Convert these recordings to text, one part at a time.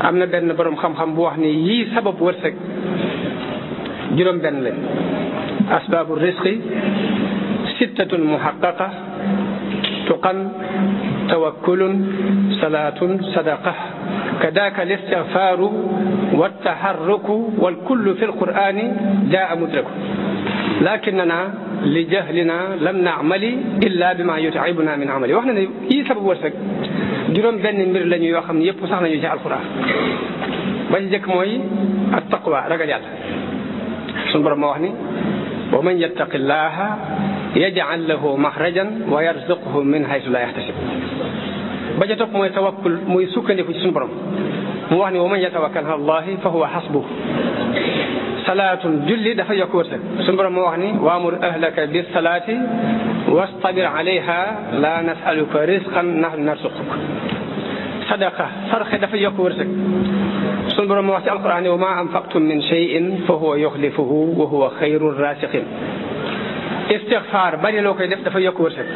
am na benn borom xam-xam bu wax ni yii sabab wërsëg juróom benn lañ asbaabu risqi sittatun muhaqqaqa tuqan tawakkulun salaatun sadaqa kadaaka listigfaaru wattaharruku walkullu fi lqur'ani jaa mudraku lakinnana li jahlina lam naamali illa bima yut'ibuna min amali wax na ne yii sabab wërsëg juróom benn mbir lañu yoo xam ne yëpp sax nañu ci alquran ba ci jëkk mooy at taqwa ragal yàlla suñu borom moo wax ni wa man yattaqi llaha yaj'al lahu maxrajan wa yarzuqhu min haythu la yahtasib ba ca topp mooy tawakkul muy sukkandiku ci suñu borom mu wax ni wa man yatawakkal ala allahi fa huwa hasbuh salaatun julli dafa yokk wërsëg suñu borom moo wax ni waamur ahlaka bis salaati wastabir alayha la nasaluka risqan nahnu narzuquk sadaqa sarxe dafa yokk wërsëg suñu borom moo wax ci alquran wa ma anfaqtum min shay'in fa huwa yukhlifuhu wa huwa khayru rasiqin istigfaar bari loo koy def dafa yokk wërsëg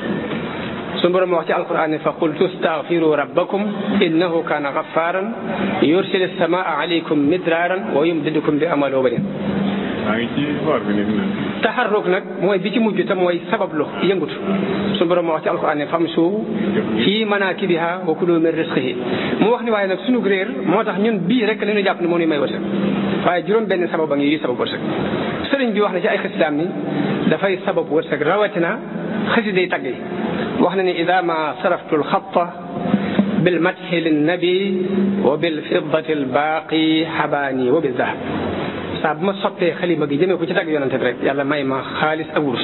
suñu borom moo wax ci alquran fa qultu astaghfiru rabbakum innahu kana ghaffaran yursilu as-samaa alaykum midraran wa yumdidukum bi amwalin wa banin taxarruk nag mooy bi ci mujj te mooy sabablu yëngutu suñu borom moo wax ci alquran ne famshu fi manakibiha wa kulu min rizqihi mu wax ni waaye nag suñu réer moo tax ñun bii rek la ñu jàpp ne moo ñu may wërsëg waaye juróom benn sabab a ngi yi sabab wërsëg sëriñ bi wax na ci ay xasidaam ni dafay sabab wërsëg rawatina xasiday tagg yi wax na ni ida ma saraftu alxatta bil madhi linnabi wa bil fiddati albaaqi xabaani wa bil dahab saa bu ma soppee xalima gi jëmee ko ci tagg yonante bi rek yàlla may ma xaalis ak wurus